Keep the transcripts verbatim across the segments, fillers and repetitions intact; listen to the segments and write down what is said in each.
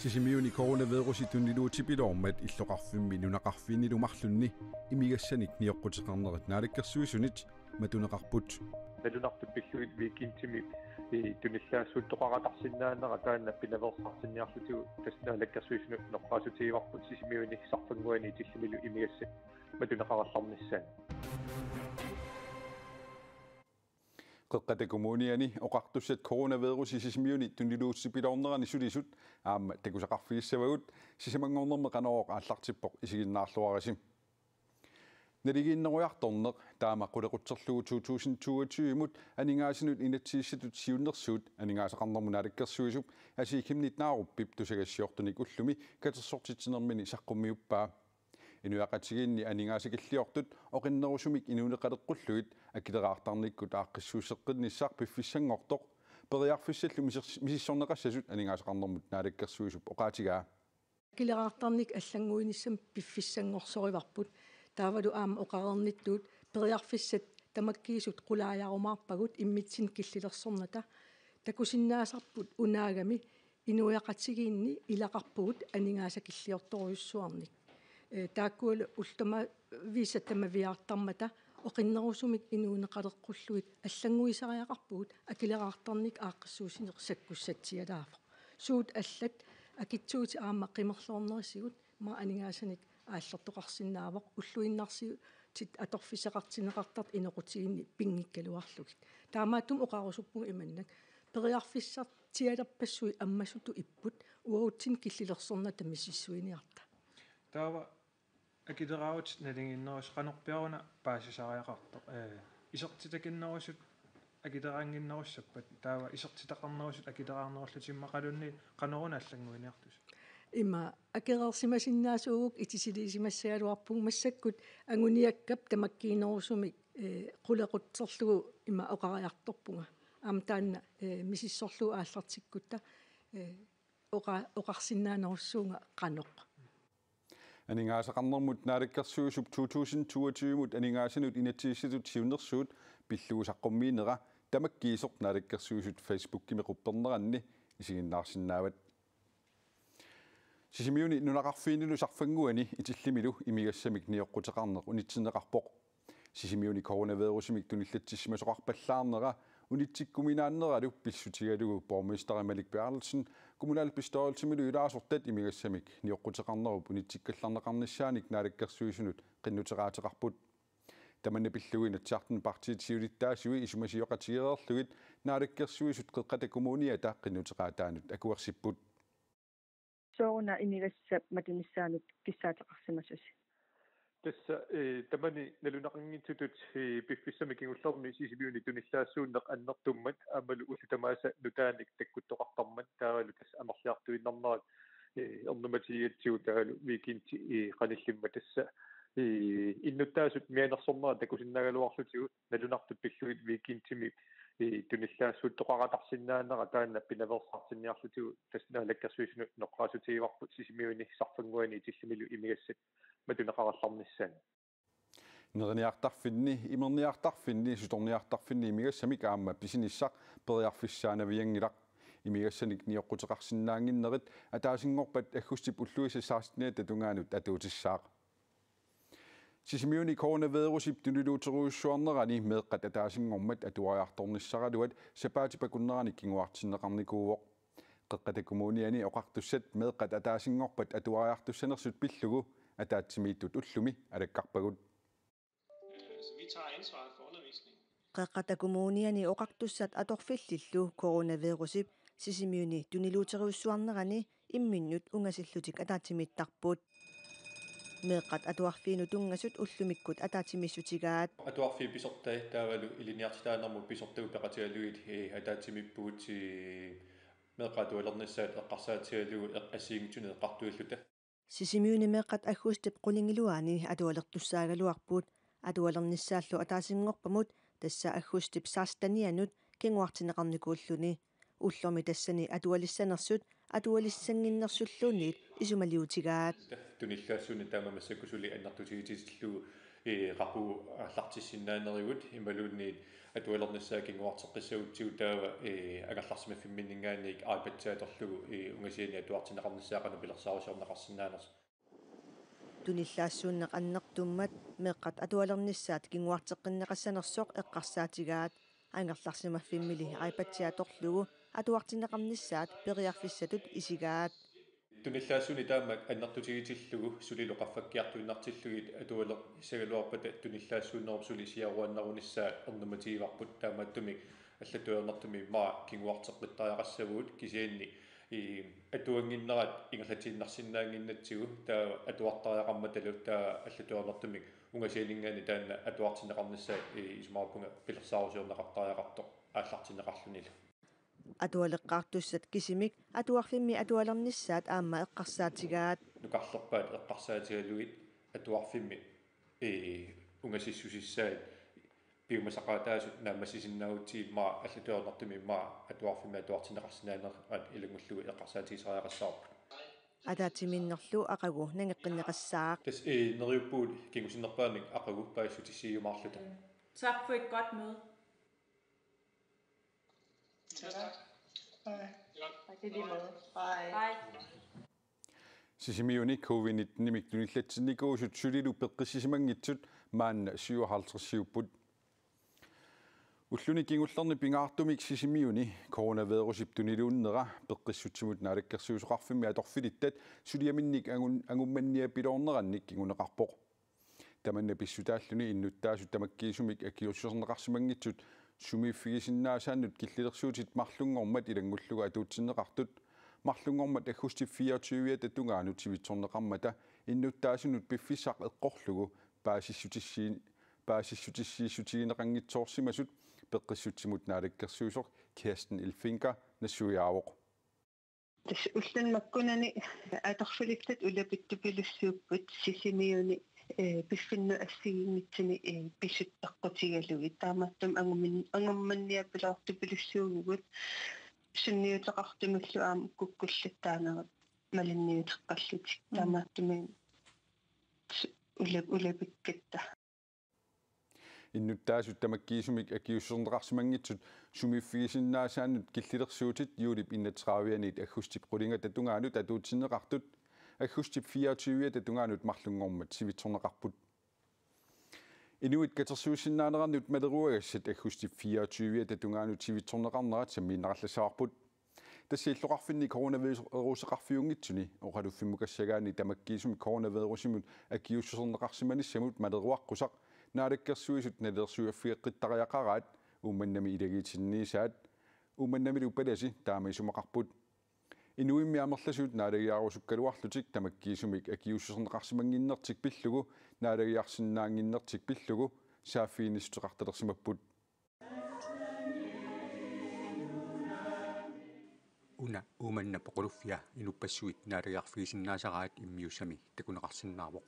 Sisimiuni coronavirusi tuniluutipiloormat illoqarfimmi nunaqarfiinnilu marlunni imigassanik nioqquteqarnerit Naalakkersuisunit matuneqarput. Nalunartut pillugit weekendimi tunillaassuuttoqaratarsinnaanera taanna pinaveersaartinniarlutigu tassa Naalakkersuisunut noqqaassutigivarput Sisimiuni Sarfannguani Itillimilu imigassat matuneqarallarnissaat. Qeqqata Kommuniani oqartussat coronavirusi Sisimiuni tuniluutipiloornerani sulisut aamma takusaqarfigissavagut, sisamanngornermi Qanorooq aallartippoq, isiginnaarluarisi. Naligiinnerujartorneq taama qulequtserlugu to tusind toogtyve-mut aningaasanut inatsisissatut siunnersuut aningaasaqarnermut Naalakkersuisup Asii Chemnitz Narupip tusagassiortunik ullumi katersortitsinermini saqqummiuppaa. Inuiaqatigiinni aningaasakilliortut oqinnerusumik inuuneqaleqqullugit akileraartarnikkut aaqqissuusseqqinnissaq piffissanngortoq periarfissallu misissorneqassasut aningaasaqarnermut Naalakkersuisup oqaatigaa. Akileraartarnikkut allannguinissamut piffissanngorsorivarput. Taavalu aamma oqareernittut periarfissat tamakkiisut qulaajarumaarpagut immitsinnut killilersornata. Takusinnaasarput unaagami inuiaqatigiinni ilaqarpugut aningaasakilliortorujussuarnik. Taakkualu ullut tamaviisa tamaviaartarmata oqinnerusumik inuuneqaleqqullugit allannguisariaqarpugut akileraartarnikkut aaqqissuussineq sakkussatsialaavoq. Suut allat akitsuutit aamma qimerloornerisigut ima aningaasanik aallertoqarsinnaavoq ulluinnarsiutit atorfissaqartinneqartartut inoqutigiinni pinngikkaluarlugit. Taamaattumik oqarusuppunga imannak: periarfissartialerpassuit ammasutut ipput uatsinnut killilersornata misissuiniarta. Taava akileraarutit naligiinnerusut qanorpiaruna paasisariaqartoq? Isertitakinnerusut akileraannginnerussappat, taava isertitaqarnerusut akileraarnerullutik immaqaluunniit qanoruna allannguiniartusi? Ima akereersimasinnaasuugukku itisiliisimassagaluarpugut, massakkut anguniakkap tamakkiinerusumik qulequtserlugu ima oqariartorpunga. Aamma taanna misissorlugu aallartikkutta oqa- oqarsinnaanerussuunga qanoq. Aningaasaqarnermut Naalakkersuisup to tusind toogtyve-mut aningaasanut inatsisissatut siunnersuut pillugu saqqummiinera tamakkiisoq Naalakkersuisut Facebookimi qupperneranni isiginnaarsinnaavat. Sisimiuni nunaqarfiinnilu Sarfannguani Itillimilu imigassamik nioqquteqarneq unitsinneqarpoq. Sisimiuni coronavirusimik tunillatsissimasoqarpallaarnera unitsikkuminaanneralu pissutigalugu borgmesteri Malik Berthelsen kommunalbestyrelsimilu ilaasortat imigassamik nioqquteqarnerup unitsikkallarneqarnissaanik Naalakkersuisunut qinnuteqaateqarput. Tamanna pillugu Inatsisartuni partiit siulittaasui isumasioqatigereerlugit Naalakkersuisut Qeqqata Kommuniata qinnuteqaataanut akuersipput. Sooruna imigassap matunissaanut kissaateqarsimasusi? Tassa tamani nalunaqanngitsutut piffissami kingullermi Sisimiuni tunillaassuunneq annertummat aammalu ullut tamaasa nutaanik takkuttoqartarmat, taavalu tassa amerliartuinnarnerat ernumatigigatsigu taavalu weekendi qanillimmat tassa innuttaasut mianersornerat takusinnaagaluarlutigu nalunartut pillugit weekendimi tunillaassuuttoqaratarsinnaanera taanna pinaveersaartinniarlutigu tassa Naalakkersuisunut noqqaassutigivarput Sisimiuni Sarfannguani Itillimilu imigassat matuneqarallarnissaat. Neriniartarfinni, imerniartarfinni, sutorniartarfinni imigassamik aamma pisinissaq periarfissaanavianngilaq. Imigassanik nioqquteqarsinnaannginnerit ataasinngorpat aggustip ulluisa seksteniata tungaanut atuutissaaq. Sisimiuni coronavirusip tuniluuterujussuarnerani meeqqat ataasinngormat atuariartornissaraluat sapaatip akunnerani kinguartinneqarnikuuvoq. Qeqqata Kommuniani oqartussat meeqqat ataasinngorpat atuariartussanersut pillugu ataatsimiittut ullumi alakkarpagut. Så vi tager ansvaret for undervisningen. Qeqqata Kommuniani oqartussat atorfillillu coronavirusip Sisimiuni tuniluuterujussuarnerani imminnut ungasillutik ataatsimiittarput. Meeqqat atuarfiinut tunngasut ullumikkut ataatsimiissutigaat. Atuarfiit pisortai taavalu ilinniartitaanermut pisortagut peqatigalugit ataatsimiippugut, meeqqat atualernissaat eqqarsaatigalugu assigiinngitsunik eqqartuilluta. Sisimiuni meeqqat aggustip qulingiluaani atualertussaagaluarput. Atualernissaallu ataasinngorpamut tassa aggustip sekstenianut kinguartinneqarnikuulluni. Ullormi tassani atualissanersut atualissannginnersulluunniit isumaliutigaat. Tunillaassuunneq taama massakkut suli annertutigitillugu Ee, qaqugu aallartissinnaanerigut imaluunniit atualernissaa kinguarteqqissagutsigu taava, ee, angerlarsimaffimminninngaanniit iPad-ia atorlugu, ee, ungasianik atuartinneqarnissaa qanoq pilersaarusiorneqarsinnaanersoq. Tunillaassuunneq annertummat meeqqat atualernissaat kinguarteqqinneqassanersoq eqqarsaatigaat. Angerlarsimaffimmili iPad-ia atorlugu atuartinneqarnissaat periarfissatut isigaat. Tunillaassuuneq taama annertutigitillugu sulilu qaffakkiartuinnartillugit atualissagaluarpata tunillaassuunnerup suli siaruannarunissaa ernumatigivarput, taamaattumik allattuarnertumi immaqa kinguarteqqittariaqassavagut, kisianni, ii, atuannginnerat ingerlatiinnarsinnaannginnatsigu taava atuartariaqarmatalu taava allattuarnertumik ungasianinngaanniit taanna atuartinneqarnissaa, ii, isumaqarpunga pilersaarusiorneqartariaqartoq aallartinneqarlunilu. Atualeqqaartussat kisimik atuarfimmi atualernissaat aamma eqqarsaatigaat. Nukarlerpaat eqqarsaatigalugit atuarfimmi, ee, ungasissusissaat piumasaqaataasut naammassisinnaagutsigu immaqa allattuarnertumi immaqa atuarfimmi atuartinneqarsinnaanerat ilanngullugu eqqarsaatigisariaqassavarput. Ataatsimiinnerlu aqagu nangeqqinneqassaaq. Tassa, ee, neriuppugut kingusinnerpaamik aqagu paasissutissiumaarluta. Tak for et godt møde. Selv tak. Hej. Tak i lige måde. Hej. Hej. Sisimiuni covid nitten-imik tunillatsinnikuusut sulilu peqqissisimanngitsut maanna syvoghalvtredsiupput. Ulluni kingullerni pingaartumik Sisimiuni coronavirusip tuniluunnera peqqissutsimut naalakkersuisoqarfimmi atorfilittat suliaminnik angun-, angummanniapiloornerannik kinguneqarpoq. Tamanna pissutaalluni innuttaasut tamakkiisumik akiuussuserneqarsimanngitsut sumiiffigisinnaasaannut killilersuutit marlunngormat ilanngullugu atuutsinneqartut, marlunngormat aggustip fireogtyve-ata tungaanut sivitsorneqarmata innuttaasunut piffissaq eqqorlugu paasissutissi-, paasissutissiissutigineqanngitsoorsimasut peqqissutsimut naalakkersuisoq Kirsten Elfenker nassuiaavoq. Tassa ulluni makkunani atorfilittat ulapittupilussuupput Sisimiuni, ee, piffinnut assigiinngitsuni, ee, pisut peqqutigalugit. Taamaattumik angumman-, angummanniapiloortupilussuuvugut sunniuteqartumillu aamma kukkullattaanerat malinniuteqqallutik. Mm. Taamaattumik s-, ula-, ulapikkatta. Innuttaasut tamakkiisumik akiuussuserneqarsimanngitsut sumiiffigisinnaasaannut killilersuutit juulip enogtredive-anit aggustip qulingata tungaanut atuutsinneqartut aggustip fireogtyve-ata tungaanut marlunngormat sivitsorneqarput. Inuit katersuissinnaanerannut maleruagassat aggustip fireogtyve-ata tungaanut sivitsorneqarnerat sammiinnarallassavarput. Tassa illoqarfinni coronaviruseqarfiunngitsuni oqaluffimmukassaagaanni tamakkiisumik coronavirusimut akiuussuserneqarsimanissamut maleruaqqusaq Naalakkersuisut nalilersuiffigeqqittariaqaraat Uummannami ilagiitinniisaat. Uummannamilu palasi taama isumaqarput. Inuimmi amerlasuut naalagiarusukkaluarlutik tamakkiisumik akiuussuserneqarsimannginnertik pillugu naalagiarsinnaannginnertik pillugu saaffiginnissuteqartalersimapput. Una Uummannap oqaluffia inuppassuit naalagiarfigisinnaasaraat immiussami takuneqarsinnaavoq.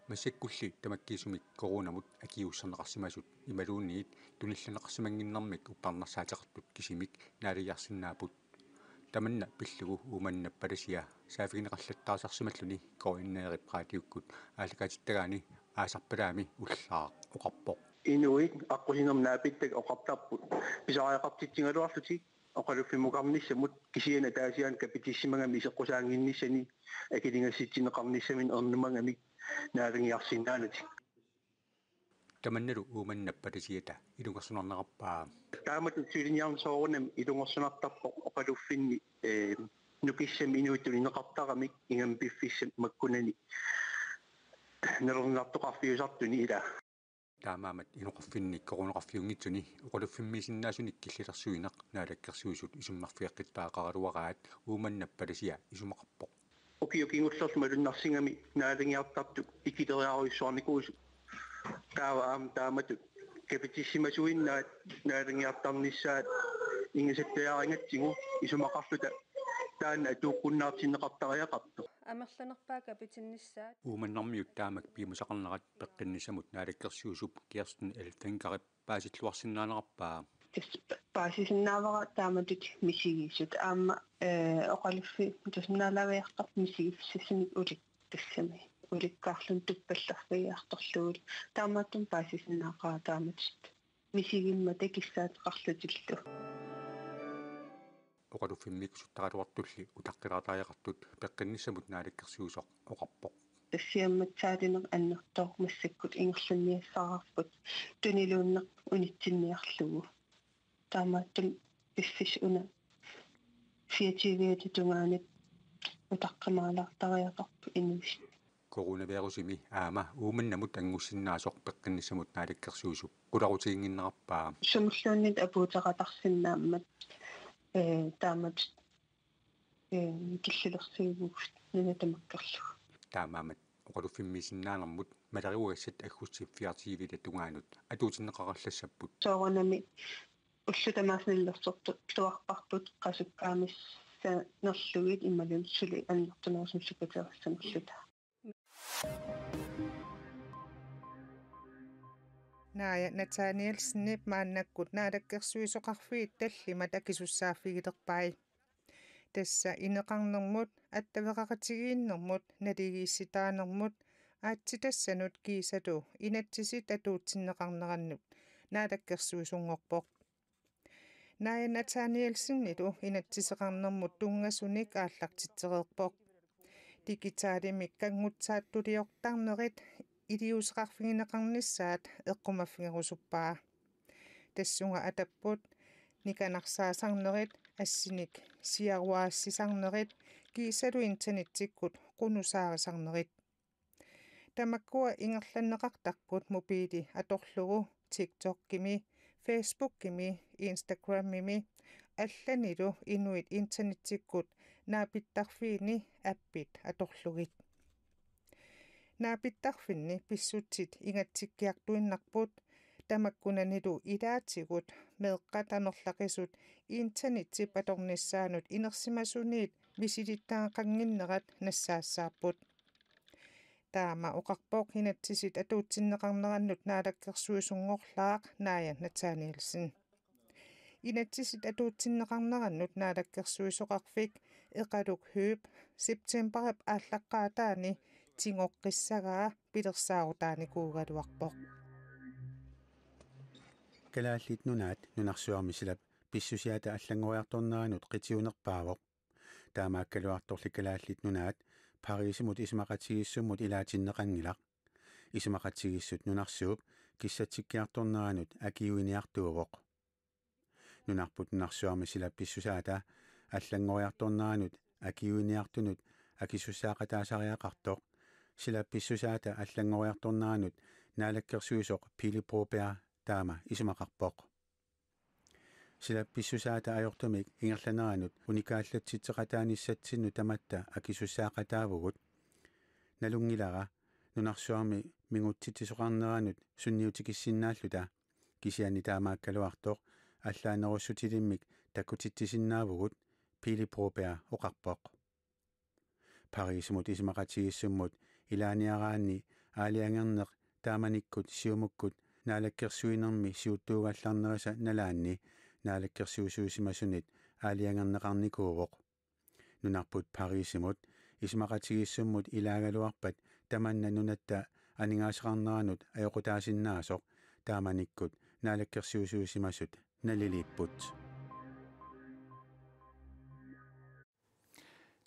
Massakkulli tamakkiisumik coronamut akiuusserneqarsimasut imaluunniit tunillaneqarsimannginnermik uppernarsaateqartut kisimik naalagiarsinnaapput. Tamanna pillugu Uummannap palasia saaffigineqallattaasarsimalluni K N R-ip raatiukkut aallakaatittagaani Aasarpalaami ullaaq oqarpoq. Inuit aqqusinermi naapittak oqartarput pisariaqartitsigaluarlutik oqaluffimukarnissamut kisianni ataasiaannaq kapitissimagamik iseqqusaannginnissani akiligassitsineqarnissaminut ernumagamik naalagiarsinnaanatik. Tamannalu Uummannap palasiata ilungersunarnerarpaa. Taamatut suliniarneq soorunami ilungersunartarpoq oqaluffinni, ee, nukissamik inuit tunineqartaramik ingammik piffissami makkunani nalorninartoqarfiusartuni ilaa. Taamaammat inoqarfinni coronaqarfiunngitsuni oqaluffimmiisinnaasunik killilersuineq Naalakkersuisut isummerfigeqqittariaqaraluaraat Uummannap palasia isumaqarpoq. Ukiut kingullerni malunnarsigami naalagiartartut ikileriarujussuarnikuusut. Taava aamma taamatut kapitissimasuinnaat naalagiartarnissaat ingasattariaqangatsigu isumaqarluta taanna atuukkunnaartinneqartariaqartoq. Amerlanerpaat kapitinnissaat. Uummannarmiut taamak piumasaqarnerat peqqinnissamut Naalakkersuisup Kirsten Elfenkerip paasilluarsinnaanerarpaa. Tassa paasisinnaavara taamatut misigisut. Aamma, ee, oqaluffi-, tassa naalagiartartut misigiffigisassanik ulikkassami. ulikkaarluni tuppallerfigiartorlugulu. Taamaattumik paasisinnaaqaaq taamatut misigimmata kissaateqarlutillu. Oqaluffimmik suttaraluartulli utaqqilaartariaqartut peqqinnissamut naalakkersuisoq oqarpoq. Tassiammat saatineq annertooq massakkut ingerlanniassagaarput tuniluunneq unitsinniarlugu. Taamaattumik piffissap una fireogtyviata tungaanut utaqqimaalaartariaqarpoq inuit. Coronavirusimi aamma Uummannamut anngussinnaasoq peqqinnissamut naalakkersuisup qularutiginnginnerarpaa. Sumulluunniit apuuteqatarsinnaammat, ee, taamatut, ee, killilersuivugut nuna tamakkerlugu. Taamaammat oqaluffimmisinnaanermut maleriugassat aggustip fireogtyviata tungaanut atuutinneqarallassapput. Soorunami ullut tamaasa nalilersorluarparput qasukkaamissanerlugit imaluunniit suli annertunerusumik sukaterassanerluta. Naaja Nathanielsenip maannakkut naalakkersuisoqarfiit tallimat akisussaaffigilerpai. Tassa ineqarnermut, attaveqaqatigiinnermut, naligiissitaanermut aatsitassanut kiisalu inatsisit atuutsinneqarnerannut naalakkersuisunngorpoq. Naaja Nathanielsenilu inatsiseqarnermut tunngasunik aallartitsereerpoq. Digitalimik kanngutsaattuliortarnerit iliuuseqarfigineqarnissaat eqqumaffigerusuppaa. Tassunga atapput nikanarsaasarnerit, assinik siaruaassisarnerit kiisalu internetsikkut qunusaarisarnerit. Tamakkua ingerlanneqartarput mobiili atorlugu TikTokimi, Facebookimi, Instagramimi allanilu inuit internetsikkut naapittarfiini appit atorlugit. Naapittarfinni pissutsit ingatsikkiartuinnarput, tamakkunanilu ilaatigut meeqqat amerlaqisut internettip atornissaanut inersimasuniit misilittagaqannginnerat nassaassaapput. Taama oqarpoq inatsisit atuutsinneqarnerannut naalakkersuisunngorlaaq Naaja Nathanielsen. Inatsisit atuutsinneqarnerannut naalakkersuisoqarfik Eqaluk Høegh septemberip aallaqqaataani tigoqqissagaa pilersaarutaanikuugaluarpoq. Kalaallit Nunaat nunarsuarmi silap pissusiata allanngoriartorneranut qitiunerpaavoq. Taamaakkaluartorli Kalaallit Nunaat Pariisimut isumaqatigiissummut ilaatinneqanngilaq. Isumaqatigiissut nunarsuup kissatsikkiartorneranut akiuiniartuuvoq. Nunarput nunarsuarmi silap pissusaata allanngoriartorneranut akiuiniartunut akisussaaqataasariaqartoq, silap pissusaata allanngoriartorneranut naalakkersuisoq Pele Broberg taama isumaqarpoq. Silap pissusaata ajortumik ingerlaneranut unikaallatsitseqataanissatsinnut tamatta akisussaaqataavugut. Nalunngilara nunarsuarmi mingutsitsisoqarneranut sunniutikissinnaalluta, kisianni taamaakkaluartoq allaanerussutilimmik takutitsisinnaavugut, Pele Broberg oqarpoq. Pariisimut isumaqatigiissummut ilaaniaraanni aalajangerneq taamanikkut Siumukkut naalakkersuinermi siuttuugallarnerisa nalaanni naalakkersuisuusimasunit aalajangerneqarnikuuvoq. Nunarput Pariisimut isumaqatigiissummut ilaagaluarpat tamanna nunatta aningaasaqarneranut ajoqutaasinnaasoq taamanikkut naalakkersuisuusimasut naliliipput.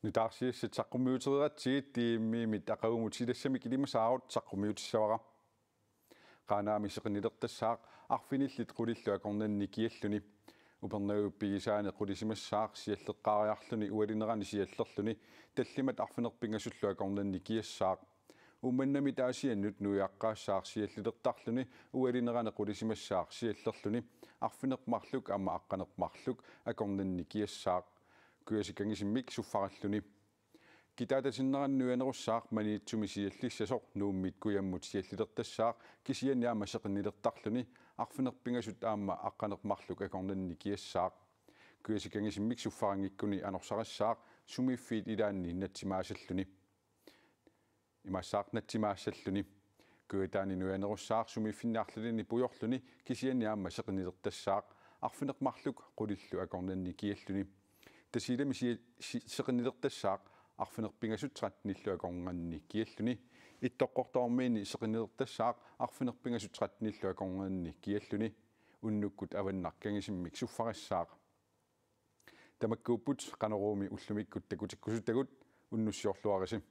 Nutaarsiassat saqqummiutereeratsigit D M-imit aqagumut silassamik ilimasaarut saqqummiutissavara. Qaanaami seqinnilertassaaq arfinillit qulillu akornanni kialluni. Upernaviup pigisaani qulisimassaaq sialleqqaariarluni ualinerani siallerluni tallimat arfineq-pingasullu akornanni kiassaaq. Uummannamit Aasiannut nuiaqqaassaaq siallilertarluni ualinerani qulisimassaaq siallerluni arfineq-marluk aamma aqqaneq-marluk akornanni kiassaaq. Kujasikkangisimmik suffaralluni. Kitaatatinnerani nuianerussaaq Maniitsumi siallissasoq Nuummit kujammut siallilertassaaq kisianni aamma seqinnilertarluni arfineq-pingasut aamma aqqaneq-marluk akornanni kiassaaq. Kujasikkangisimmik suffarinngikkunik anorsarissaaq sumiiffiit ilaanni natsimaasalluni. Imaassaaq natsimaassalluni. Kujataani nuianerussaaq sumiiffinni arlalinni pujorluni kisianni aamma seqinnilertassaaq arfineq-marluk qulillu akornanni kialluni. Tasiilami si-, si-, seqinnilertassaaq arfineq-pingasut trettenillu akornanni kialluni. Ittoqqortoormiini seqinnertassaaq arfineq-pingasut tretten-illu akornanni kialluni, unnukkut avannaq kangisimmik suffarissaaq. Tamakkuupput Qanoruumi ullumikkut takutikkusuttagut, unnussiorluarisi.